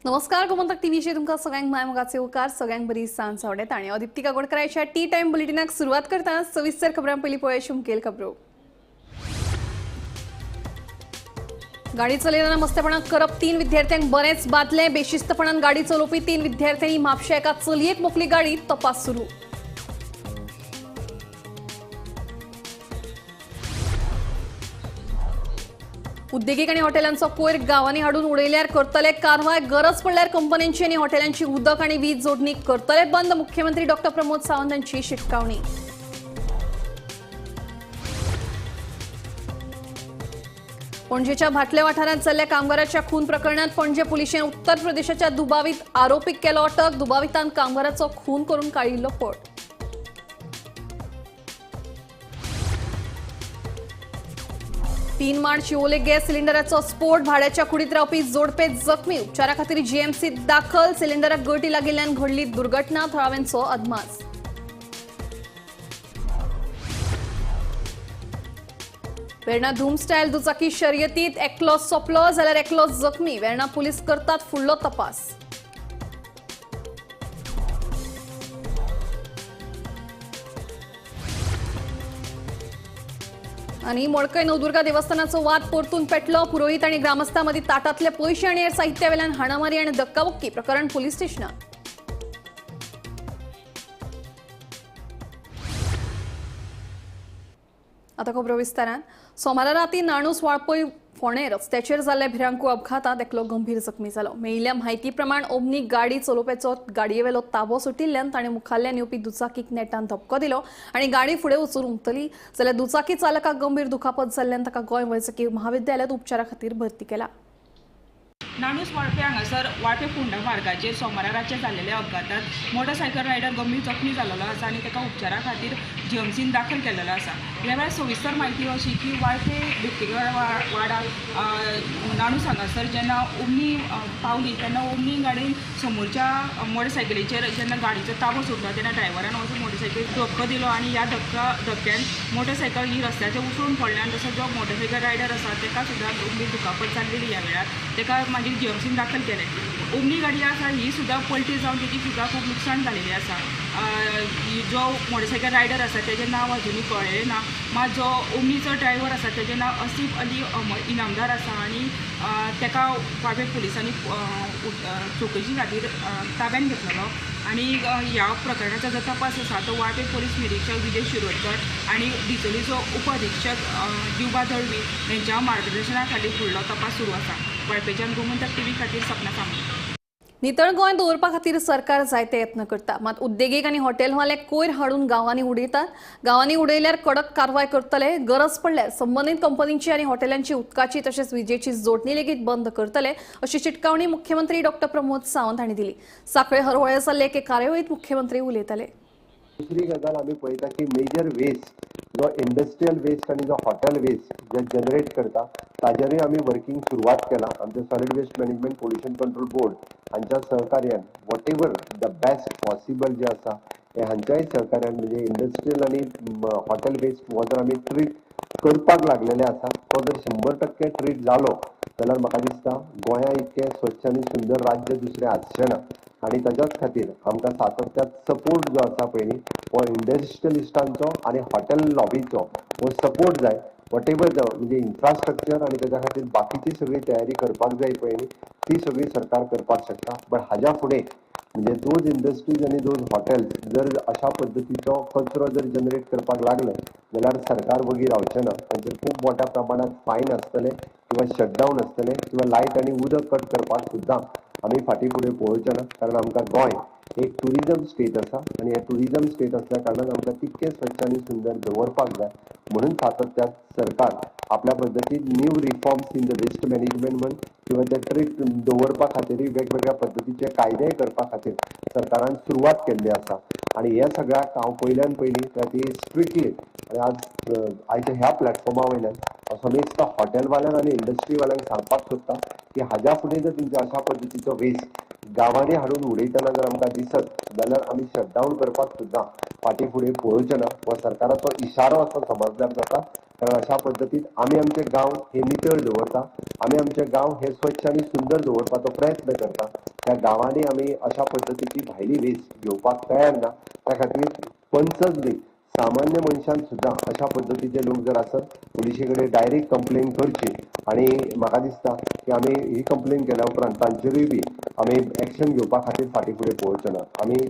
नमस्कार, गोमंतक टीव्हीचेर तुमकां सगळ्यांक माय मोगाचे उपकार. सगळ्यांक बरी सांज आवडटा आनी हांव दिप्ती काकोडकराच्या टी टायम बुलेटिनाक सुरवात करता. सविस्तर खबरां पयलीं पळोवया मुखेल खबरो. गाडी चलयतना मस्तेपणां करप 3 विद्यार्थ्यांक बरेंच बादलें. बेशिस्तपणान गाडी चलोवपी 3 विद्यार्थ्यांनी म्हापशा एका चलयेक मोखली गाडी. तपास सुरू. उद्देगीक आनी हॉटेलांचो कोयर गांवांनी हाडून उडयल्यार करतले कारवाय. गरज पडल्यार कंपन्यांची आनी हॉटेलांची उदक आनी वीज जोडणी करतले बंद. मुख्यमंत्री डॉक्टर प्रमोद सावंत हांची शिटकावणी. पणजेच्या भाटले वाठारांत जाल्ल्या कामगाराच्या खून प्रकरणात पणजे पुलिशेन उत्तर प्रदेशाच्या दुबावीत आरोपीक केलो अटक. दुबावितान कामगाराचो खून करून काडिल्लो पळ. तीन मार्च शिवोले गॅस सिलिंडराचो स्फोट. भाड्याच्या कुडीत रावपी जोडपे जखमी. उपचारा खातीर जीएमसीत दाखल. सिलिंडराक गळटी लागिल्ल्यान घडली दुर्घटना. थळाव्यांचो अदमास. वेर्णा धूम स्टायल दुचाकी शर्यतीत एकलो सोंपलो जाल्यार एकलो जखमी. वेर्णा पुलीस करतात फुडलो तपास. आनी मडकय नवदुर्गा देवस्थानाचो वाद परतून पेटलो. पुरोहीत आनी ग्रामस्थां मदीं ताटांतले पयशे आनी हेर साहित्या वेल्यान हाणामारी आनी धक्काबुक्की. प्रकरण पुलीस स्टेशनार. आतां खबरो विस्तारान. सोमारा राती नाणूस वाळपय फोंडें रस्त्याचेर जाल्ल्या भिरांकूळ अपघातांत एकलो गंभीर जखमी जालो. मेळिल्ल्या म्हायती प्रमाण ओमनी गाडी चलोवप्याचो गाडयेवेलो ताबो सुटिल्ल्यान ताणें मुखाल्ल्यान येवपी दुचाकीक नेटान धपको दिलो आनी गाडी फुडें वचून उमतली. जाल्यार दुचाकी चालकाक गंभीर दुखापत जाल्ल्यान ताका गोंय वैजकी महाविद्यालयांत उपचारा खातीर भरती केला. नाणूस वाळपे हांगासर वाळपे फोंडा मार्गाचेर सोमारा रातचे जाल्लेल्या अपघातांत मोटरसायकल रायडर गंभीर जखमी जाल्लो आसा आनी ताका उपचारा खातीर जीएमसीन दाखल केल्लो आसा. ह्या वेळार सविस्तर म्हायती अशी की वाळपे व्यक्तिगत वाडार नाणूस हांगासर जेन्ना ओमनी पावली तेन्ना ओमनी गाडयेन समोरच्या मोटरसायकलीचेर जेन्ना गाडयेचो ताबो सुटलो तेन्ना ड्रायव्हरान वचून मोटरसायकलीक धपको दिलो आनी ह्या धपक्यान मोटरसायकल ही रस्त्याचेर उसळून पडल्यान तसो जो मोटरसायकल रायडर आसा ताका सुद्दां गंभीर दुखापत जाल्ली. ह्या वेळार ताका मागीर जीएमसीन दाखल केलें. ओमनी गाडी आसा ही सुद्दां पलटी जावन तेजी सुद्दां खूब लुकसाण जालेली आसा. जो मोटरसायकल रायडर आसा तेजें नांव अजुनूय कळ्ळें ना. मात जो ओमनीचो ड्रायव्हर आसा तेजें नांव असीफ अली इनामदार आसा आनी ताका वाळपय पुलिसांनी चवकशी खातीर ताब्यान घेतलेलो आनी ह्या प्रकरणाचो जो तपास आसा तो वाळपय पुलीस निरीक्षक विजय शिरोडकर आनी डिचोलीचो उपअधिक्षक दिवबा दळवी हेंच्या मार्गदर्शना खाली फुडलो तपास सुरू आसा. वाळपेच्यान गोमंतक टीव्ही खातीर सपना सामंत. नितळ गोंय दवरपा खातीर सरकार जायते यत्न करता. मात उद्देगीक आनी हॉटेलवाले कोयर हाडून गांवांनी उडयतात. गांवांनी उडयल्यार कडक कारवाय करतले. गरज पडल्यार संबंदीत कंपनींची आनी हॉटेलांची उदकाची तशेंच विजेची जोडणी लेगीत बंद करतले अशी शिटकावणी मुख्यमंत्री डॉक्टर प्रमोद सावंत हांणी दिली. साखळे हरवळे जाल्ले एके कार्यावळींत मुख्यमंत्री उलयताले. दुसरी गजाल आमी पळयता की मेजर वेस्ट जो इंडस्ट्रियल वेस्ट आनी जो हॉटेल वेस्ट जे जनरेट करता ताजेरूय आमी वर्किंग सुरवात केला. आमचे solid waste management pollution control board हांच्या सहकार्यान whatever the best possible जे आसा हे हांच्याय सहकार्यान म्हणजे इंडस्ट्रियल आनी हॉटेल वेस्ट हो जर आमी ट्रीट करपाक लागलेले आसा तो जर 100% ट्रीट जालो जाल्यार म्हाका दिसता गोंया इतकें स्वच्छ आनी सुंदर राज्य दुसरें आसचें ना. आनी ताच्याच खातीर आमकां सातत्यात सपोर्ट जो आसा पयलीं हो इंडस्ट्रियलिस्टांचो आनी हॉटेल लॉबीचो हो सपोर्ट जाय. What ever the म्हणजे इन्फ्रास्ट्रक्चर आनी ताच्या खातीर बाकीची सगळी तयारी करपाक जाय पयलीं ती सगळी सरकार करपाक शकता. बट हाज्या फुडें म्हणजे those industries आनी those hotels जर अशा पद्दतीचो कचरो जर जनरेट करपाक लागले जाल्यार सरकार वगी रावचें ना. तांचेर खूब मोठ्या प्रमाणांत फायन आसतले किंवा शटडावन आसतले किंवा लायट आनी उदक कट करपाक सुद्दां आमी फाटीं फुडें पळोवचें ना. कारण आमकां गोंय एक ट्युरिजम स्टेट आसा आनी हे ट्युरिजम स्टेट आसल्या कारणान आमकां तितकें स्वच्छ आनी सुंदर दवरपाक जाय. म्हणून सातत्यात सरकार आपल्या पद्दतीन new reforms in the waste management म्हण किंवा ते ट्रीट दवरपा खातीरूय वेगवेगळ्या पद्दतीचे कायदेय करपा खातीर सरकारान सुरवात केल्ली आसा. आनी हे सगळ्याक हांव पयल्यान पयलीं ती स्ट्रिक्टली आनी आज आयच्या ह्या प्लॅटफॉर्मा वयल्यान हांव समेस्त हॉटेलवाल्यांक आनी इंडस्ट्रीवाल्यांक सांगपाक सोदता की हाज्या फुडें जर तुमच्या अशा पद्दतीचो वेस्ट गांवांनी हाडून उडयतना जर आमकां दिसत जाल्यार आमी शटडावन करपाक सुद्दां फाटीं फुडें पळोवचें ना. हो सरकाराचो इशारो असो समजल्यार जाता. कारण अशा पद्दतीन आमी आमचे गांव हे नितळ दवरता, आमी आमचे गांव हे स्वच्छ आनी सुंदर दवरपाचो प्रयत्न करता. त्या गांवांनी आमी अशा पद्दतीची भायली वेस्ट घेवपाक तयार ना. त्या खातीर पंचच न्ही, सामान्य मनशान सुद्दां अशा पद्दतीचे लोक जर आसत पुलिशे कडेन डायरेक्ट कंप्लेन करची आनी म्हाका दिसता की आमी ही कंप्लेन केल्या उपरांत तांचेरूय बी आमी एक्शन घेवपा खातीर फाटीं फुडें पळोवचे ना. आमी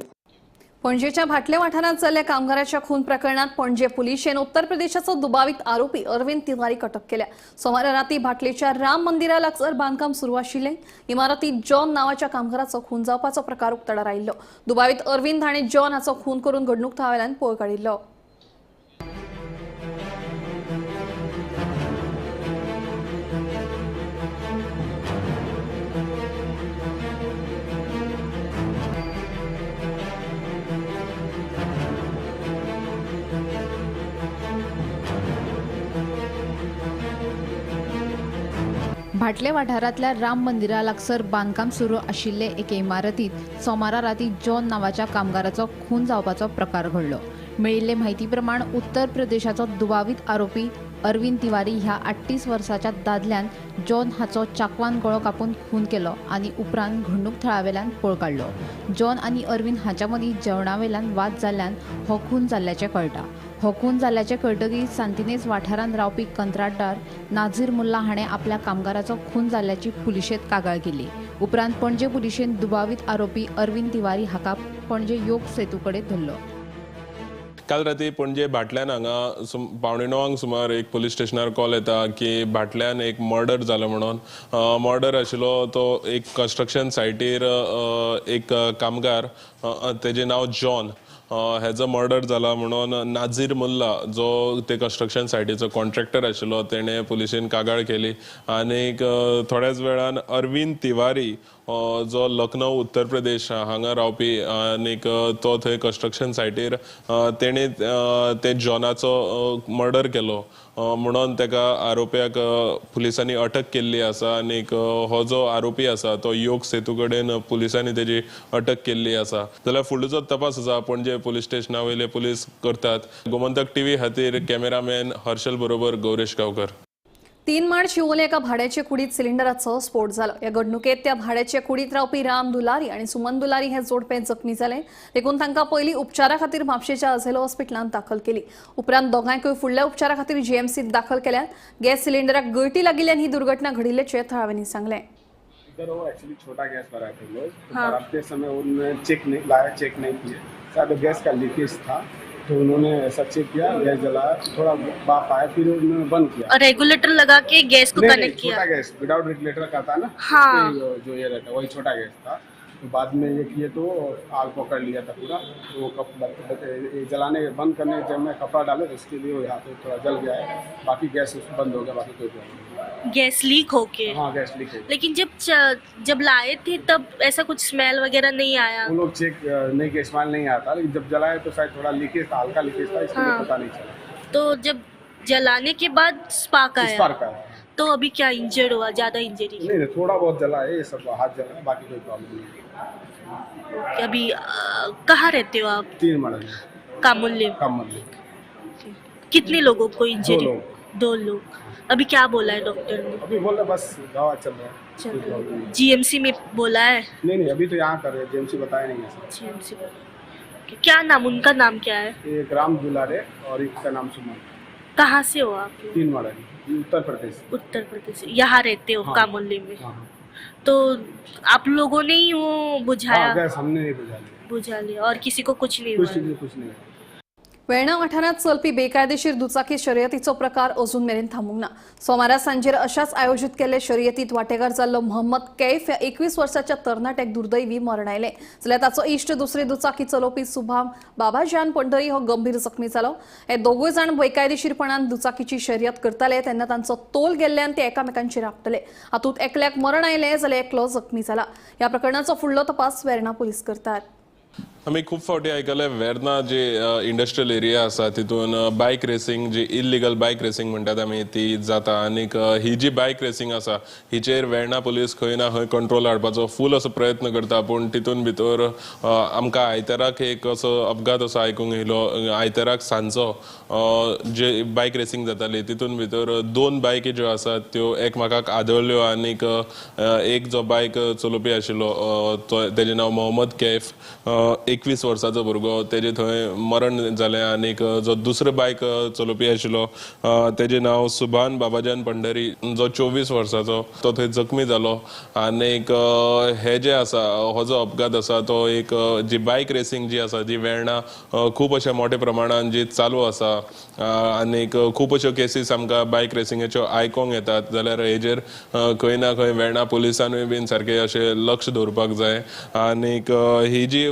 पणजेच्या भाटले वाठारांत जाल्ल्या कामगाराच्या खून प्रकरणात पणजे पुलिशेन उत्तर प्रदेशाचो दुबावीत आरोपी अरविंद तिवारीक अटक केल्या. सोमारा राती भाटलेच्या राम मंदिरा लागसार बांदकाम सुरू आशिल्ले इमारतीत जॉन नावाच्या कामगाराचो खून जावपाचो प्रकार उक्ताडार आयिल्लो. दुबावीत अरविंद हाणें जॉन हाचो खून करून घडणूक थळावेल्यान पळ काडिल्लो. भाटले वाठारांतल्या राम मंदिरा लागसर बांदकाम सुरू आशिल्ले एके इमारतींत सोमारा राती जॉन नांवाच्या कामगाराचो खून जावपाचो प्रकार घडलो. मेळिल्ले म्हायती प्रमाण उत्तर प्रदेशाचो दुबावीत आरोपी अरविंद तिवारी ह्या 38 वर्साच्या दादल्यान जॉन हाचो चाकवान गळो कापून खून केलो आनी उपरांत घडणूक थळावेल्यान पळ काडलो. जॉन आनी अरविंद हांच्या मदीं जेवणा वेल्यान वाद जाल्ल्यान हो खून जाल्ल्याचें कळटा. हो खून जाल्ल्याचें कळटकीच सांतिनेज वाठारांत रावपी कंत्राटदार नाझीर मुल्ला हाणें आपल्या कामगाराचो खून जाल्ल्याची पुलिशेंत कागाळ केली. उपरांत पणजे पुलिशेन दुबावीत आरोपी अरविंद तिवारी हाका पणजे योग सेतू कडेन धरलो. काल राती पणजे भाटल्यान हांगा 8:45 सुमार एक पुलीस स्टेशनार कॉल येता की भाटल्यान एक मर्डर जालो म्हणून. मर्डर आशिल्लो तो एक कन्स्ट्रक्शन सायटीर एक कामगार, तेजें नांव जॉन, हेजो मर्डर जाला म्हणून नाझीर मुल्ला जो ते कन्स्ट्रक्शन सायटीचो कॉन्ट्रॅक्टर आशिल्लो तेणें पुलिशेन कागाळ केली. आनीक थोड्याच वेळान अरविंद तिवारी जो लखनौ उत्तर प्रदेश हांगा रावपी आनीक तो थंय कन्स्ट्रक्शन सायटीर तेणें ते जॉनाचो मर्डर केलो म्हणून तेका आरोप्याक पुलिसांनी अटक केल्ली आसा. आनीक हो जो आरोपी आसा तो योग सेतू कडेन पुलिसांनी तेजी अटक केल्ली आसा. जाल्यार फुडलो जो तपास आसा पणजे पुलीस स्टेशना वयले पुलीस करतात. गोमंतक टीव्ही खातीर कॅमेरामॅन हर्षल बरोबर गौरेश गांवकर. 3 मार्च शिवोले एका भाड्याचे कुडीत सिलिंडराचो स्फोट जालो. ह्या घडणुकेत त्या भाड्याचे कुडीत रावपी राम दुलारी आनी सुमन दुलारी हे जोडपे जखमी जाले. देखून तांकां पयलीं उपचारा खातीर म्हापशेच्या अझेलो हॉस्पिटलांत दाखल केली. उपरांत दोगांयकूय फुडल्या उपचारा खातीर जीएमसीत दाखल केल्यात. गॅस सिलिंडराक गळटी लागिल्ल्यान ही दुर्घटना घडिल्ल्याचें थळाव्यांनी सांगलें. इधर वो एक्चुअली छोटा गैस भरा थे लोग, तो भराते समय उन्होंने चेक नहीं लाया, चेक नहीं किए, शायद गैस का लीकेज था तो उन्होंने ऐसा चेक किया, गैस जलाया, थोड़ा बाप आया, फिर उन्होंने बंद किया और रेगुलेटर लगा के गैस को कनेक्ट किया। छोटा गैस विदाउट रेगुलेटर का था ना, हाँ, जो ये रहता वही छोटा गैस था। तो बाद में ये किए तो आग पकड़ लिया था पूरा, तो वो कप जलाने बंद करने जब मैं कपड़ा डाले तो इसके लिए वो यहाँ पे थोड़ा जल गया है, बाकी गैस बंद हो गया, बाकी कोई प्रॉब्लम नहीं। गैस लीक होके? हाँ, गैस लीक हो। लेकिन जब लाए थे तब ऐसा कुछ स्मेल वगैरह नहीं आया? वो लोग चेक नहीं किया, स्मेल नहीं आता, लेकिन जब जलाए तो शायद थोड़ा लीकेज था, हल्का लीकेज था, इसलिए पता नहीं चला। तो जब जलाने के बाद स्पार्क आया? स्पार्क आया। तो अभी क्या इंजर्ड हुआ? ज्यादा इंजरी नहीं, थोड़ा बहुत जला है, ये सब हाथ जला है, बाकी कोई प्रॉब्लम नहीं। अभी कहाँ रहते हो आप? 3 मरले। कामुल्ले। कामुल्ले। कितने लोगों को इंजरी? 2 लोग। अभी क्या बोला है डॉक्टर ने? अभी बोल रहे बस दवा चल रहा है। जीएमसी में बोला है? नहीं नहीं, अभी तो यहाँ कर रहे हैं, जीएमसी बताया नहीं है। जीएमसी क्या नाम, उनका नाम क्या है? एक राम दुलारे और एक का नाम सुमन। कहाँ से हो आप? 3 मरले, उत्तर प्रदेश। उत्तर प्रदेश। यहाँ रहते हो? हाँ। कामुल्ले में। हाँ। तो आप लोगों ने ही वो बुझाया? हाँ, गैस हमने नहीं बुझा लिया। बुझा लिया और किसी को कुछ नहीं हुआ? कुछ नहीं। वेर्णा वाठारांत चलपी बेकायदेशीर दुचाकी शर्यतीचो प्रकार अजून मेरेन थांबूंक ना. सोमारा सांजेर अशाच आयोजीत केल्ले शर्यतीत वांटेकार जाल्लो मोहम्मद कैफ ह्या 21 वर्साच्या तरणाट्याक दुर्दैवी मरण आयलें. जाल्यार ताचो इश्ट दुसरी दुचाकी चलोवपी सुभाम बाबाजान पंढरी हो गंभीर जखमी जालो. हे दोगूय जाण बेकायदेशीरपणान दुचाकीची शर्यत करताले तेन्ना तांचो तोल गेल्ल्यान ते एकामेकांचेर आपटले. हातूंत एकल्याक मरण आयलें जाल्यार एकलो जखमी जाला. ह्या प्रकरणाचो फुडलो तपास वेर्णा पुलीस करतात. आमी खूब फावटी आयकले वेर्ना जे इंडस्ट्रियल एरिया आसा तितून बायक रेसिंग जी इल्लिगल बायक रेसिंग म्हणटात आमी ती जाता आनीक ही जी बायक रेसिंग आसा हिचेर वेर्णा पुलीस खंय ना खंय कंट्रोल हाडपाचो फूल असो प्रयत्न करता. पूण तितून भितर आमकां आयताराक एक असो अपघात असो आयकूंक येयलो. आयताराक सांजचो जे बायक रेसिंग जाताली तितून भितर दोन बायकी ज्यो आसात त्यो एकमेकाक आदळ्यो आनीक एक जो बायक चलोवपी आशिल्लो तो तेजें नांव मोहम्मद कैफ 21 वर्साचो भुरगो तेजे थंय मरण जालें आनीक जो दुसरो बायक चलोवपी आशिल्लो तेजें नांव सुभान बाबाजान पंढरी जो 24 वर्साचो तो थंय जखमी जालो. आनीक हे जे आसा हो जो अपघात आसा तो एक जी बायक रेसिंग जी आसा जी वेर्णा खूब अशा मोठ्या प्रमाणान जी चालू आसा आनीक खूब अश्यो केसीस आमकां बायक रेसिंगेच्यो आयकोंक येतात जाल्यार हेजेर खंय ना खंय वेर्णा पुलिसानूय बीन सारकें अशें लक्ष दवरपाक जाय. आनीक ही जी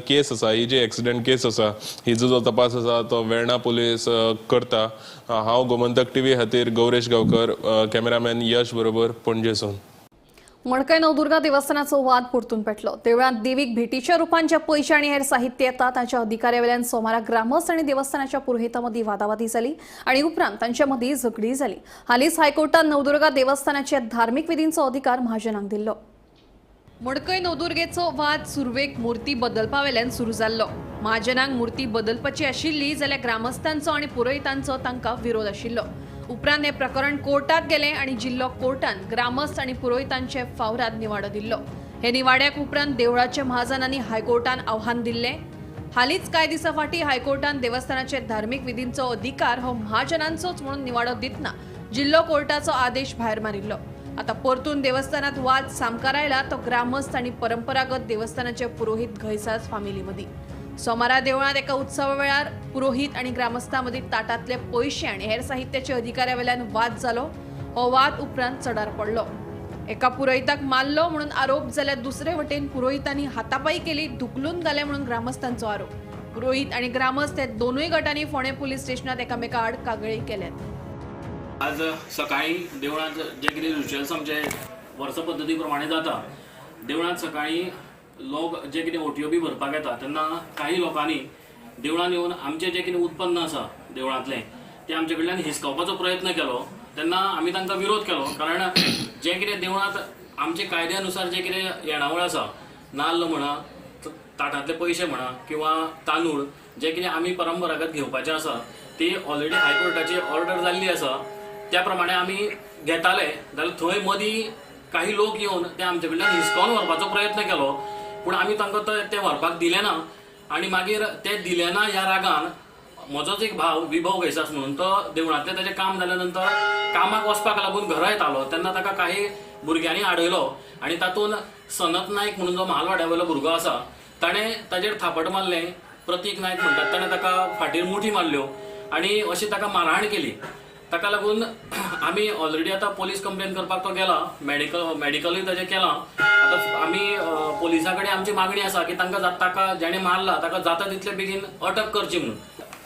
केस आसा ही जी एक्सिडंट केस आसा हिजो जो तपास आसा तो वेर्णा पुलीस करता. हांव गोमंतक टीव्ही खातीर गौरेश गांवकर, कॅमेरामॅन यश बरोबर पणजेसून. मडकय नवदुर्गा देवस्थानाचो वाद परतून पेटलो. देवळांत देवीक भेटीच्या रुपान जे पयशे आनी हेर साहित्य येता तांच्या अधिकाऱ्या वेल्यान सोमारा ग्रामस्थ आनी देवस्थानाच्या पुरोहिता मदीं वादावादी जाली आनी उपरांत तांच्या मदीं झगडी जाली. हालींच हायकोर्टान नवदुर्गा देवस्थानाच्या धार्मीक विधींचो अधिकार महाजनांक दिल्लो. मडकय नवदुर्गेचो वाद सुरवेक मूर्ती बदलपा वेल्यान सुरू जाल्लो. महाजनांक मूर्ती बदलपाची आशिल्ली जाल्यार ग्रामस्थांचो आनी पुरोहितांचो तांकां विरोध आशिल्लो. उपरांत हें प्रकरण कोर्टात गेलें आनी जिल्लो कोर्टान ग्रामस्थ आनी पुरोहितांचे फावराद निवाडो दिल्लो. हे निवाड्याक उपरांत देवळाच्या महाजनांनी हायकोर्टान आव्हान दिल्लें. हालींच कांय दिसां फाटीं हायकोर्टान देवस्थानाचे धार्मीक विधींचो अधिकार हो महाजनांचोच म्हणून निवाडो दितना जिल्लो कोर्टाचो आदेश भायर मारिल्लो. आता परतून देवस्थानात वाद सामकार आयला तो ग्रामस्थ आनी परंपरागत देवस्थानाचे पुरोहित घैसास फामिली मदीं. सोमारा देवळांत एका उत्सवा वेळार पुरोहित आनी ग्रामस्थां मदीं ताटांतले पयशे आनी हेर साहित्याचे अधिकाऱ्या वेल्यान वाद जालो. हो वाद उपरांत चडार पडलो. एका पुरोहिताक मारलो म्हणून आरोप जाल्यार दुसरे वटेन पुरोहितांनी हातापाई केली, धुकलून घाले म्हणून ग्रामस्थांचो आरोप. पुरोहित आनी ग्रामस्थ हे दोनूय गटांनी फोंडें पुलीस स्टेशनात एकामेका आड कागाळी केल्यात. आज सकाळी देवळांत जे कितें रिच्युअल्स आमचे वर्स पद्दती प्रमाणे जाता, देवळांत सकाळी लोक जे कितें ओटयो बी भरपाक येता तेन्ना काही लोकांनी देवळांत येवन आमचें जें कितें उत्पन्न आसा देवळांतलें तें आमचे कडल्यान हिसकावपाचो प्रयत्न केलो. तेन्ना आमी तांकां विरोध केलो, कारण जें कितें देवळांत आमचे कायद्या नुसार जें कितें येणावळ आसा, नाल्ल म्हणा, ताटांतले पयशे म्हणा किंवा तांदूळ जे कितें आमी परंपरागत घेवपाचें आसा ती ऑलरेडी हायकोर्टाची ऑर्डर जाल्ली आसा त्या प्रमाणे आमी घेताले. जाल्यार थंय मदीं काही लोक येवन ते आमचे कडल्यान हिसकावन व्हरपाचो प्रयत्न केलो, पूण आमी तांकां ते व्हरपाक दिले ना. आनी मागीर ते दिले ना ह्या रागान म्हजोच एक भाव विभव घैसास म्हणून तो देवळांतलें ताजें काम जाल्या नंतर कामाक वचपाक लागून घरा येतालो तेन्ना ताका काही भुरग्यांनी आडयलो आनी तातूंत सनत नायक म्हणून जो महालवाड्या वयलो भुरगो आसा ताणें ताजेर थापट मारलें. प्रतीक नायक म्हणटात ताणें ताका फाटीर मुठी मारल्यो आनी अशी ताका मारहाण केली. ताका लागून आमी ऑलरेडी आतां पोलीस कंप्लेन करपाक तो गेला, मेडिकलूय ताजें केलां. आतां आमी पोलिसां कडेन आमची मागणी आसा की तांकां ताका जेणें मारला ताका जाता तितले बेगीन अटक करची म्हणून.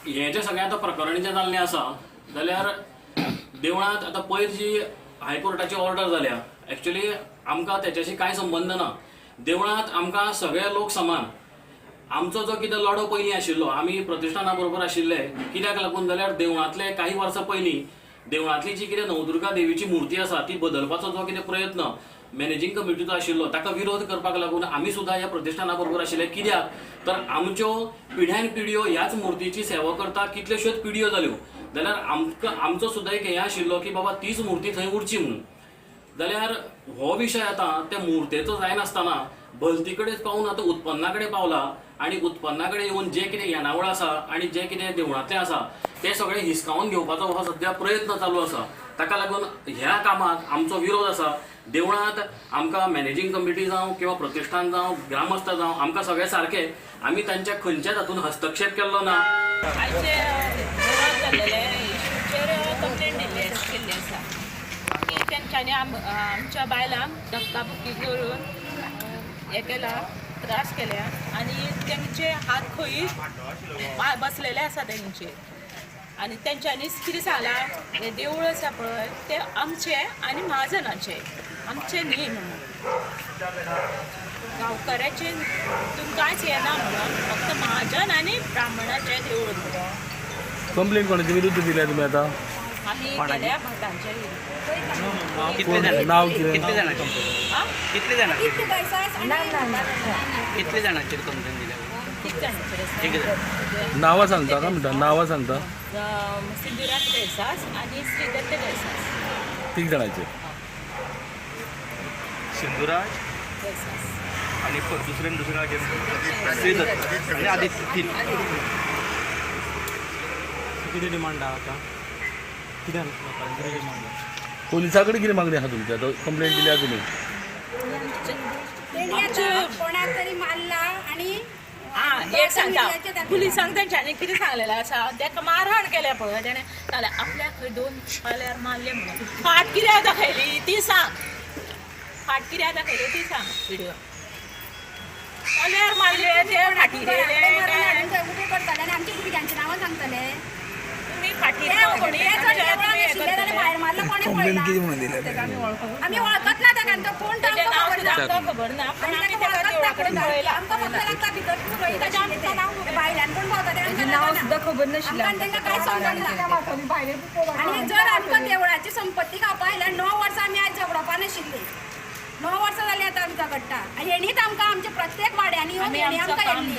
हें जें सगळें आतां प्रकरण जें जाल्लें आसा जाल्यार देवळांत आतां पयर जी हायकोर्टाची ऑर्डर जाल्या एक्चुअली आमकां तेच्याशी कांय संबंद ना. देवळांत आमकां सगळे लोक समान. आमचो जो कितें लढो पयलीं आशिल्लो आमी प्रतिश्ठाना बरोबर आशिल्ले, कित्याक लागून जाल्यार देवळांतले काही वर्सां पयलीं देवळांतली जी कितें नवदुर्गा देवीची मूर्ती आसा ती बदलपाचो जो कितें प्रयत्न मॅनेजींग कमिटीचो आशिल्लो ताका विरोध करपाक लागून आमी सुद्दां ह्या प्रतिश्ठाना बरोबर आशिल्ले. कित्याक तर आमच्यो पिढ्यान पिढयो ह्याच मुर्तीची सेवा करता कितल्योश्योच पिढयो जाल्यो जाल्यार आमकां आमचो सुद्दां एक हें आशिल्लो की बाबा तीच मूर्ती थंय उरची म्हणून. जाल्यार हो विशय आतां त्या मुर्तेचो जायनासतना भलती कडेन पावून आतां उत्पन्ना कडेन पावला आनी उत्पन्ना कडेन येवन जें कितें येणावळ आसा आनी जें कितें देवळांतलें आसा तें सगळें हिसकावन घेवपाचो हो सद्या प्रयत्न चालू आसा. ताका लागून ह्या कामाक आमचो विरोध आसा. देवळांत आमकां मॅनेजींग कमिटी जावं किंवा प्रतिश्ठान जावं, ग्रामस्थ जावं, आमकां सगळे सारके, आमी तांच्या खंयच्याच हातून हस्तक्षेप केल्लो ना. कंप्लेन केल्ली आसा की तेंच्यांनी आमच्या बायलांक धक्काबुक्की करून हें केला, त्रास केल्या आनी तेंचे हात खंय बसलेले आसा तेंचेर आनी तेंच्यांनी कितें सांगलां हें देवूळ आसा पळय तें आमचें आनी महाजनाचें, आमचें न्ही म्हणून. गांवकऱ्याचे तितून कांयच येना म्हणून फक्त महाजन आनी ब्राह्मणाचें देवूळ म्हणून. कंप्लेन कोणाच्या विरुद्ध दिल्या तुमी आतां? आमी केल्या भटांच्या विरुद्ध. कितले जाणांचेर? नाव कितें? कितले जाणांचेर? कितले जाणांचेर? कितले जाणांचेर कंप्लेन दिल्या? तीग जाणांचेर आसा. तीग जाण. नांवां सांगता का म्हणटा? नांवां सांगता? सिंधुराज देसास आनी श्रीदत्त देसास. तीग जाणांचेर. सिंधुराज देसास आणि दुसरे दुसऱ्या नाव श्रीदत्त आणि आदित्य, तीन. कितें डिमांड आहा आतां? कितें लोकांची कितें डिमांड आहा? पोलिसा कडेन कितें मागणी आहा तुमची? आतां कंप्लेन दिल्या तुमी. कोणाक तरी मारला आनी एक सांगता, पुलिसांक तेंच्यांनी कितें सांगलेलें आसा, तेका मारहाण केल्या पळय तेणें जाल्यार आपल्याक खंय दोन पाल्यार मारले म्हणून. फाट कित्याक दाखयली ती सांग, फाट कित्याक दाखयली ती सांग. व्हिडिओ पाल्यार मारले ते फाटीर येयले काय? उबे करताले आनी आमच्या भुरग्यांची नांवां सांगतले. तुमी फाटीर भायर मारला कोणें पळयला? आमी वळखत ना ताका, तो कोण तो तेजें नांव सुद्दां आमकां आमकां खबर ना, पूण आमी तेका देवळा कडेन पळयला. आमकां फक्त लागता भितर पुरोहीत आशिल्ले ते, भायल्यान कोण पावता ते आमकां नांव सुद्दां खबर नाशिल्लें. आमकां तांकां कांय समजना. आनी जर आमकां देवळाची संपत्ती खावपा आयल्यार 9 वर्सां आमी आयज झगडोवपा नाशिल्ली. 9 वर्सां जालीं आतां आमी झगडटा. आनी हेणीच आमकां आमच्या प्रत्येक वाड्यांनी येवन हेणी आमकां येयल्ली.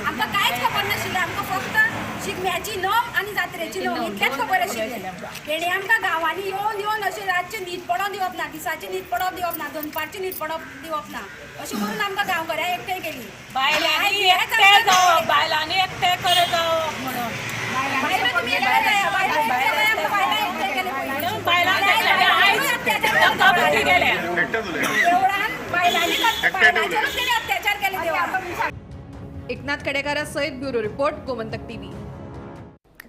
आमकां कांयच खबर नाशिल्लें. आमकां फक्त शिगम्याची नम आनी जात्रेची नम इतलेंच खबर आशिल्लें. हेणी आमकां गांवांनी येवन येवन अशें रातचें न्हीद पडोवंक दिवप ना, दिसाची न्हीद पडोवंक दिवप ना, दनपारची न्हीद पडोवंक दिवप ना, अशें करून आमकां गांवकऱ्या एकठांय केली. बायलांनी एकटें जावप, बायलांनी एकटें करत जावप म्हणून. बायलो तुमी एकटें जाया, बायलां एकटें केलें म्हणून बायलांनी आयज धक्काबुक्की केल्या. देवळान बायलांनी बायलांचेरूच तेणी अत्याचार केले देवळान. एकनाथ केडेकारा सयत ब्युरो रिपोर्ट, गोमंतक टीव्ही.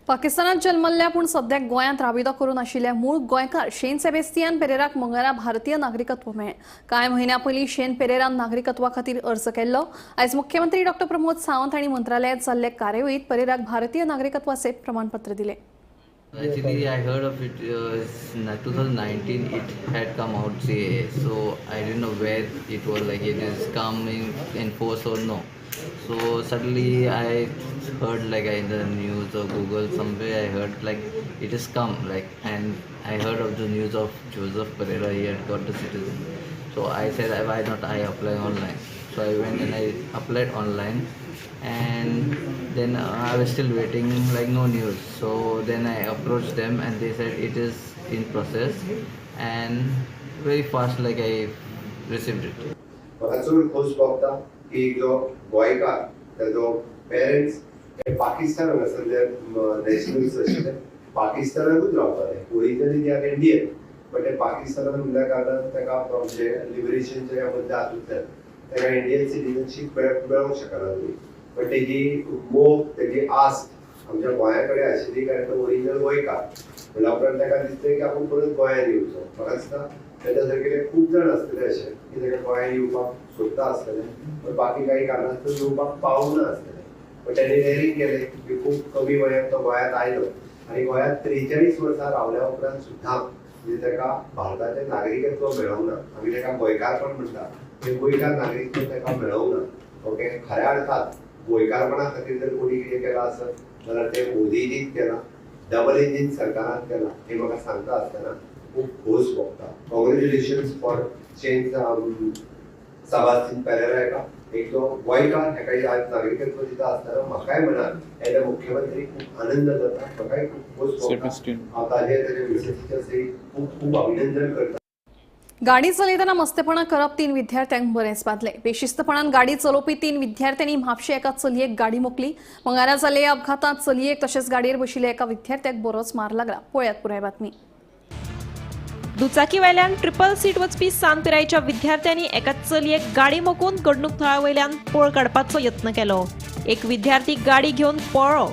पाकिस्तानात जल्मल्ल्या पूण सद्याक गोंयांत राबितो करून आशिल्ल्या मूळ गोंयकार शेन सेबेस्तियान पेरेराक मंगळारा भारतीय नागरिकत्व मेळ्ळें. कांय म्हयन्यां पयलीं शेन पेरेरान नागरिकत्वा खातीर अर्ज केल्लो. आयज मुख्यमंत्री डॉक्टर प्रमोद सावंत हांणी मंत्रालयांत जाल्ले कार्यावळींत पेरेराक भारतीय नागरिकत्वाचे प्रमाणपत्र दिलें. Actually, I heard of it in 2019. It had come out CAA, so I didn't know where it was, like it is coming in force or no. So suddenly I heard like in the news or Google somewhere I heard like it is come, like, and I heard of the news of Joseph Pereira, he had got the citizen. So I said, why not I apply online? So I went and I applied online, and then I was still waiting, like no news. So then I approached them and they said it is in process, and very fast like I received it. म्हाका चड खोस भोगता की जो गोंयकार ताजो parents हे Pakistan हांगासरले nationals आशिल्ले, पाकिस्तानाकूच रावताले. Originally they are Indian, but ते पाकिस्तानान उरल्या कारणान ताका म्हणजे लिबरेशनच्या ह्या मदल्या हातूंतल्यान ताका इंडियन सिटीजनशीप मेळोंक शकना तुमी. बट तेजी मोग, तेजी आस्त आमच्या गोंया कडेन आशिल्ली, कारण तो ओरिजिनल गोंयकार म्हणल्या उपरांत ताका दिसलें की आपूण परत गोंयांत येवचो. म्हाका दिसता ताच्या सारकेले खूब जाण आसतले अशे की ताका गोंयांत येवपाक सोदता आसतले, पण बाकी काही कारणास्तव येवपाक पावना आसतले. पण तेणी डेअरिंग केलें की खूब कमी वयात तो गोंयांत आयलो आनी गोंयांत 43 वर्सां रावल्या उपरांत सुद्दां म्हणजे ताका भारताचें नागरिकत्व मेळोंक ना. आमी ताका गोंयकारपण म्हणटा, तें गोंयकार नागरिकत्व ताका मेळोंक ना. ओके, खऱ्या अर्थात गोंयकारपणा खातीर जर कोणी कितें केलां आसत जाल्यार तें मोदीजीन केलां, डबल इंजीन सरकारान केलां, हें म्हाका सांगता आसतना खूब खोस भोगता. Congratulations for Shane Sebastian Pereira. हेका एक जो गोंयकार हेका आज नागरिकत्व दिता आसतना म्हाकाय मनात एज अ मुख्यमंत्री खूब आनंद जाता, म्हाकाय खूब खोस भोगता. हांव ताजे ताजे मिसेसीच्या सयत खूब खूब अभिनंदन करता. गाडी चलयतना मस्तेपणा करप 3 विद्यार्थ्यांक बरेंच बादलें. बेशिस्तपणान गाडी चलोवपी 3 विद्यार्थ्यांनी म्हापशे एका चलयेक गाडी मोकली. मंगळारा जाल्ल्या ह्या अपघातांत चलयेक तशेंच गाडयेर बशिल्ल्या एका विद्यार्थ्याक बरोच मार लागला. पळयात पुराय बातमी. दुचाकी वयल्यान ट्रिपल सीट वचपी सान पिरायेच्या विद्यार्थ्यांनी एका चलयेक गाडी मोकून घडणूक थळा वयल्यान पळ काडपाचो यत्न केलो. एक विद्यार्थी गाडी घेवन पळ्ळो.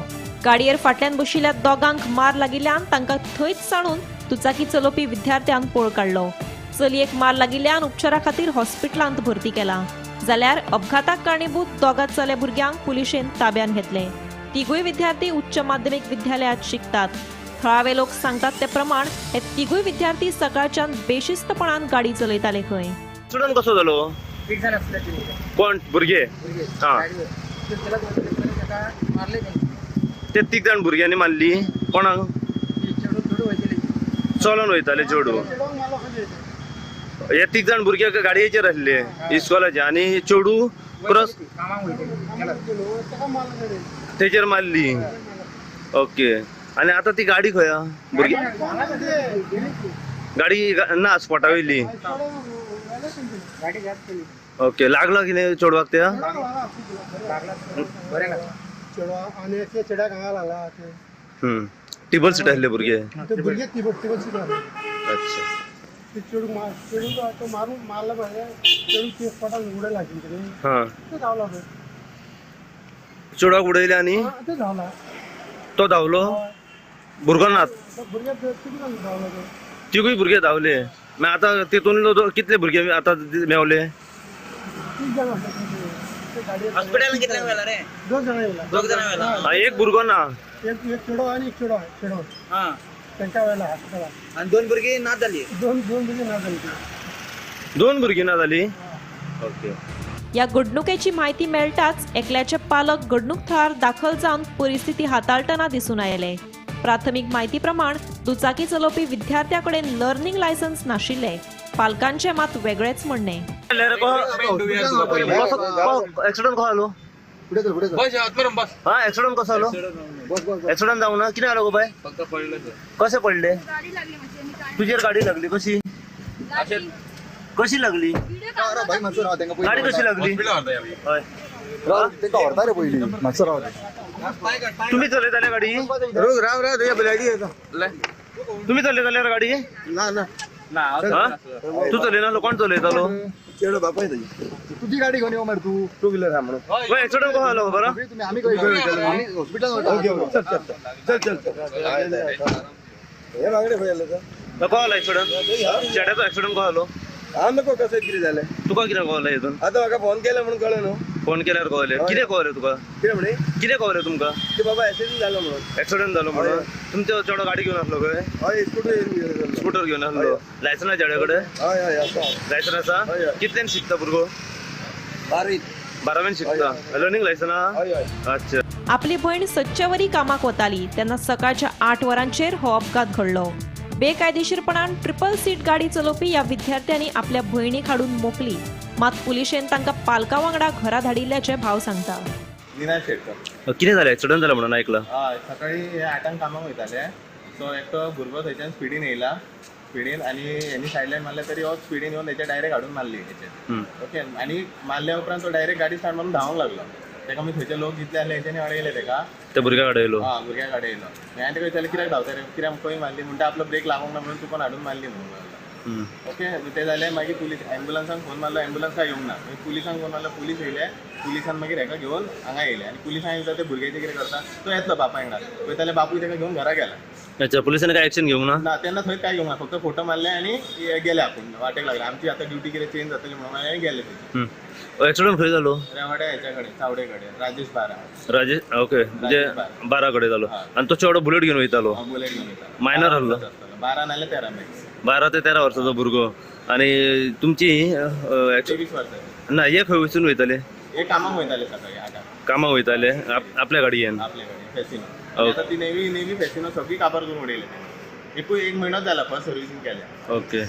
गाडयेर फाटल्यान बशिल्ल्या दोगांक मार लागिल्ल्यान तांकां थंयच सांडून दुचाकी चलोवपी विद्यार्थ्यान पळ काडलो. चलयेक मार लागिल्ल्यान उपचारा खातीर हॉस्पिटलांत भरती केला. जाल्यार अपघाताक कारणीभूत दोगा चले भुरग्यांक पुलिशेन ताब्यात घेतले. तिगूय विद्यार्थी उच्च माध्यमिक विद्यालयात शिकतात. थळावे लोक सांगतात ते प्रमाण हे तिगूय विद्यार्थी सकाळच्यान बेशिस्तपणान गाडी चलयताले खंय. एक्सिडंट कसो जालो? कोण भुरगे? हां, ते तीग जाण भुरग्यांनी मारली. कोणाक? चलोन वयताले चेडूं. हे तीग जाण भुरगे गाडयेचेर आसले इस्कॉलाचे आनी चेडूं क्रॉस तेचेर मारली. ओके, आनी आतां ती गाडी खंय आहा? भुरगे गाडी ना स्पॉटा वयली. ओके, लागला कितें चेडवाक त्या? टिबल सीट आसले भुरगे. अच्छा, हां, चेडवाक उडयले आनी तो धांवलो. भुरगो ना, तिगूय भुरगे धांवले. मागीर आतां तितून कितले भुरगे आतां मेवले? एक भुरगो ना, दोन भुरगीं ना जाली. दोन भुरगीं ना जाली. ओके. ह्या घडणुकेची म्हायती मेळटाच एकल्याचे पालक घडणूक थळार दाखल जावन परिस्थिती हाताळटना दिसून आयले. प्राथमीक म्हायती प्रमाण दुचाकी चलोवपी विद्यार्थ्या कडेन लर्निंग लायसन्स नाशिल्ले. पालकांचे मात वेगळेच म्हणणे. एक्सिडंट कसो जालो? एक्सिडंट कसो जालो? एक्सिडंट जावंक ना? कितें जालो गो बाय? कशें पडले? तुजेर गाडी लागली? कशी कशी लागली गाडी? कशी लागली? हय, तुम्ही चलयताले गाडी? तुम्ही चलयताले गाडी? ना ना, तूं चलयनासलो? कोण चलयतालो? तुजी गाडी घेवन यो मरे तूं, टू व्हिलर आहा म्हणून. एक्सिडंट कसो जालो खबर? आमी हॉस्पिटल. चल चल चल. हे बांगडे खंय जालें? कसो जालो एक्सिडंट? चेड्याचो एक्सिडंट कसो जालो? हांव नको कशें कितें जालें तुका? कितें कळलें हितून? आतां म्हाका फोन केलो म्हणून कळ्ळें न्हू. फोन केल्यार कळलें? कितें कळलें तुका? कितें म्हणी? कितें कळलें तुमकां? की बाबा एक्सिडंट जालो म्हणून. एक्सिडंट जालो म्हणून. तुमचो चेडो गाडी घेवन आसलो खंय? हय, स्कूटर. स्कूटर घेवन आसलो. लायसन आसा चेड्या कडेन? हय हय आसा. लायसन आसा? कितल्यान शिकता भुरगो? बारावी. बारावेन शिकता. लर्निंग लायसन आहा? हय हय. अच्छा. आपली भयण सदचेवरी कामाक वताली तेन्ना सकाळच्या 8 वरांचेर हो अपघात घडलो. बेकायदेशीरपणान ट्रिपल सीट गाडी चलोवपी ह्या विद्यार्थ्यांनी आपल्या भयणीक हाडून मोकली. मात पुलिशेन तांकां पालकां वांगडा घरा धाडिल्ल्याचे भाव सांगता. निनाद शेटकर. कितें जालें? एक्सिडंट जालो म्हणून आयकलां. हय, सकाळी 8 कामाक वयताले. सो एकटो भुरगो थंयच्यान स्पिडीन येयला, स्पिडीन, आनी हेणी सायडल्यान मारले तरी हो स्पिडीन येवन हेच्या डायरेक्ट हाडून मारली हेचेर. ओके, आनी मारल्या उपरांत तो डायरेक्ट गाडी स्टार्ट मारून धांवंक लागलो. तेका मागीर थंयचे लोक जितले आसले हेंच्यांनी अडयले तेका. त्या भुरग्याक अडयलो? हां, भुरग्याक अडयलो. मागीर हांवें तेका विचारलें कित्याक धांवता रे, कित्याक खंय मारली? म्हणटा आपलो ब्रेक लागोंक ना म्हणून चुकोन हाडून मारली म्हणून लागलो. ओके, ते जालें. मागीर पुलीस एम्बुलन्साक फोन मारलो, एम्बुलन्स काय येवंक ना. मागीर पुलिसांक फोन मारलो, पुलीस येयले. पुलिसान मागीर हेका घेवन हांगा येयले आनी पुलिसांक विचारता ते भुरग्याचें कितें करता? तो येतलो बापाय वांगडा. वयताले बापूय तेका घेवन घरा गेला. अच्छा, पुलिसांनी काय एक्शन घेवंक ना? ना, तेन्ना थंय काय घेवंक ना, फक्त फोटो मारले आनी गेले आपूण वाटेक लागले. आमची आतां ड्युटी कितें चेंज जातली म्हणून गेले. एक्सिडंट खंय जालो? रेवाड्या हेच्या कडेन, चावडे कडेन, राजेश बारा. राजेश, ओके, म्हणजे 12 कडेन जालो. आनी तो चेडो बुलेट घेवन वयतालो? बुलेट घेवन वयतालो. मायनर आसलो? 12 नाल्यार 13 मॅक्स. 12 ते 13 वर्साचो भुरगो. आनी तुमची 23 वर्सां? ना, हे खंय वचून वयताले? हे कामाक वयताले सकाळी 8. कामाक वयताले आपल्या गाडयेन? आपल्या गाडयेन फेसिनो. आतां ती नेवी नेवी फेसिनो सगळी काबार करून उडयले. एकूय एक म्हयनोच जाला फर्स्ट सर्विसींग केल्या. ओके,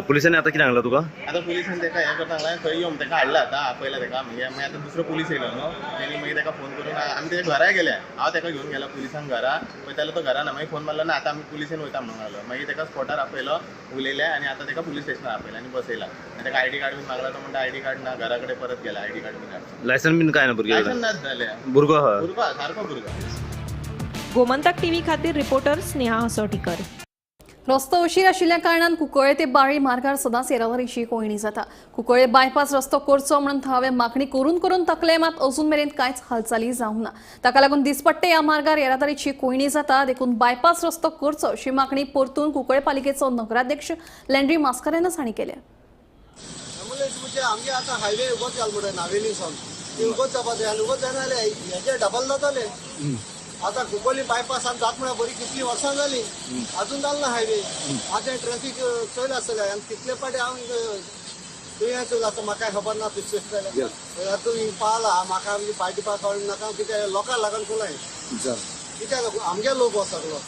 पुलिसांनी आतां कितें सांगलां तुका? आतां पुलिसान तेका हें करता सांगलां, खंय यो तेका हाडला आतां आपयला तेका. मागीर मागीर आतां दुसरो पुलीस येयलो न्हू, तेणी मागीर तेका फोन करून आमी तेच्या घराय गेल्या. हांव तेका घेवन गेला पुलिसांक घरा. पळयतालो तो घरा ना. मागीर फोन मारलो ना आतां आमी पुलिसेन वयता म्हणून लागलो. मागीर तेका स्पॉटार आपयलो, उलयले आनी आतां तेका पुलीस स्टेशनार आपयला आनी बसयला. आनी तेका आयडी कार्ड बीन मागला, तो म्हणटा आयडी कार्ड ना, घरा कडेन परत गेला आयडी कार्ड बीन. लायसन बीन काय ना भुरग्याक? लायसन नाच जालें. भुरगो आहा? भुरगो आहा, सारको भुरगो. गोमंतक टीव्ही खातीर रिपोर्टर स्नेहा हसोटीकर. रस्तो अशीर आशिल्ल्या कारणान कुंकळे ते बाळी मार्गार सदांच येरादारीची कोंयडी जाता. कुंकळे बायपास रस्तो करचो म्हणून थळावे मागणी करून करून थकले, मात अजून मेरेन कांयच हालचाली जावंक ना. ताका लागून दिसपट्टे ह्या मार्गार येरादारीची कोंयडी जाता. देखून बायपास रस्तो करचो अशी मागणी परतून कुंकळे पालिकेचो नगराध्यक्ष लँड्री मास्कारेन्हस हांणी केल्या. आमगे आतां हायवे उगोच घाल म्हणटा नावेली सावन ती उगोच जावपा जाय आनी उगोच जायना जाल्यार हेजे डबल जातले. आतां कुंकळ्ळी बायपासान जात म्हळ्यार बरी कितलीं वर्सां जालीं, अजून जाल ना हायवे. आतां ट्रॅफीक चड आसतलें आनी कितले पाटी हांव तुवें आतां म्हाका खबर ना तुजें जाल्यार तूं पावला म्हाका आमची पार्टी पा कळूंक नाका कित्याक लोकांक लागून चलय कित्याक आमगे लोक हो सगलो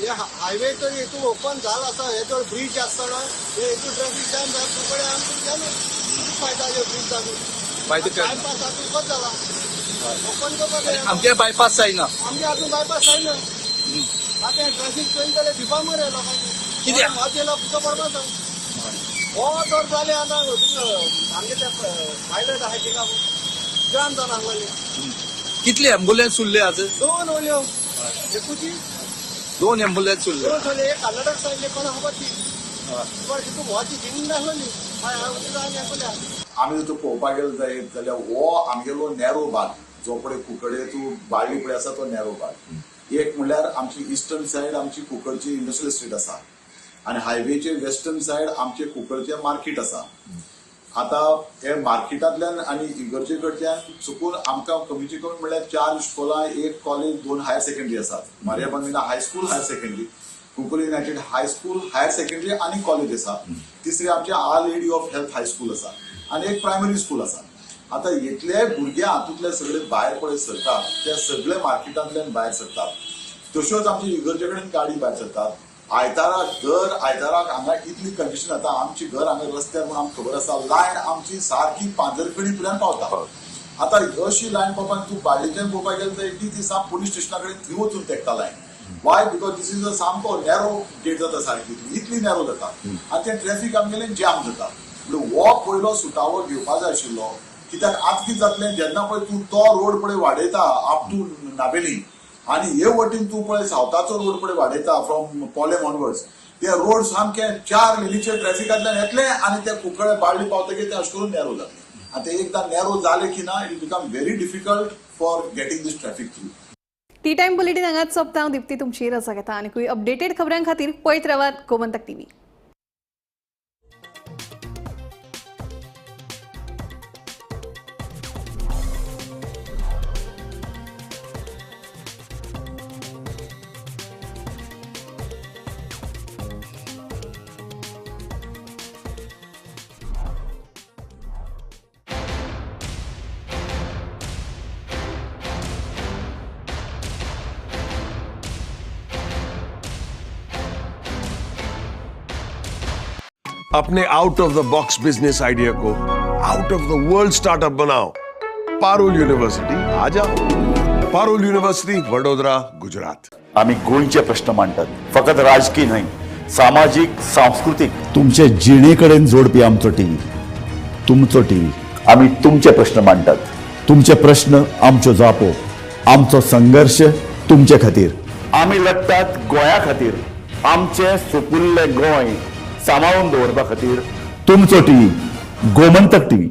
हे हायवे तर हितून ओपन जाला आसा हे जर ब्रीज आसतना हे हितून ट्रॅफिक जाम जाता तुकडे आमकां जालें फायदा हे ब्रीज जावन बायपास आतां उकत जाला ओपन करपाक आमगे बायपास जायना, आमगे आजून बायपास जायना. आतां ट्रॅफिक चोयन जाल्यार भिवपा मरे लोकांनी कित्याक हात येयलो पिसो पडपाचो हो तर जालें आतां आमगे ते पायलट आहाय तिका जाम जावन आसलेले. कितले एम्बुलन्स उरले आज? 2 उरल्यो, एकूची 2 एम्बुलन्स उरले. 2 उरले, एक कर्नाटक सायडले कोणा खबर ती बरं तितून भोवाची जिंद आसलेली. आमी जर तूं पळोवपाक गेलो जायत जाल्यार हो आमगेलो नॅरो भाग जो पळय कुंकळे तूं बाळ्ळी पळय आसा तो नॅरो भाग. एक म्हणल्यार आमची इस्टर्न सायड आमची कुंकळची इंडस्ट्रियल इस्टेट आसा आनी हायवेचे वेस्टर्न सायड आमचे कुंकळचे मार्केट आसा. आतां हे मार्केटांतल्यान आनी इगर्जे कडच्यान चुकून आमकां कमीचे कमी म्हणल्यार 4 इस्कोलां, 1 कॉलेज, 2 हायर सेकंडरी आसात. Maria Bambina high school higher secondary, Cuncolim united high school higher secondary आनी कॉलेज आसा. तिसरी आमचे our lady of health high school आसा आनी एक प्रायमरी स्कूल आसा. आतां इतले भुरगे हातूंतले सगळे भायर पळय सरतात ते सगळे मार्केटांतल्यान भायर सरतात, तश्योच आमचे इगर्जे कडेन गाडी भायर सरतात. आयताराक दर आयताराक हांगा इतली कंडिशन जाता, आमची घर हांगा रस्त्यार म्हूण आमकां खबर आसा, लायन आमची सारकी पांजरखणी पर्यंत पावता. आतां अशी लायन पावपाक तूं बाळ्ळीच्यान पळोवपाक गेलो जाल्यार ती साम पोलीस स्टेशना कडेन थंय वचून तेकता line. Why? Because this is a सामको नॅरो गेट जाता, सारकी इतली नॅरो जाता आनी तें ट्रॅफिक आमगेलें जॅम जाता. म्हणजे हो पयलो सुटावो घेवपा जाय आशिल्लो. कित्याक आतां कितें जातलें, जेन्ना पळय तूं तो रोड पळय वाडयता अप टू नावेली आनी हे वटेन तूं पळय सावथाचो रोड पळय वाडयता फ्रॉम पोलेम ऑनवर्ड्स, ते रोड सामके 4 लेनीचे ट्रॅफिकांतल्यान येतले आनी ते कुंकळे बाळ्ळी पावतकीर ते अशें करून नॅरो जातले. आनी ते एकदां नॅरो जाले की ना, it become very difficult for getting this traffic through. Tea time bulletin हांगाच सोंपता. हांव दीप्ती तुमची रजा घेता. आनीकूय अपडेटेड खबरां खातीर पळयत रावात गोमंतक टीव्ही. अपने out of the box business idea को out of the world startup बनाओ. पारुल यूनिवर्सिटी आ जाओ. पारुल यूनिवर्सिटी, वडोदरा, गुजरात. आमी गोंयचे प्रश्न मांडटात, फकत राजकीय न्हय, सामाजीक, सांस्कृतीक, तुमचे जिणे कडेन जोडपी आमचो टीव्ही, तुमचो टीव्ही. आमी तुमचे प्रश्न मांडटात, तुमचे प्रश्न आमच्यो जापो, आमचो संघर्श तुमचे खातीर. आमी लढटात गोंया खातीर, आमचें सुपुल्लें गोंय सांबाळून दवरपा खातीर. तुमचो टीव्ही, गोमंतक टीव्ही.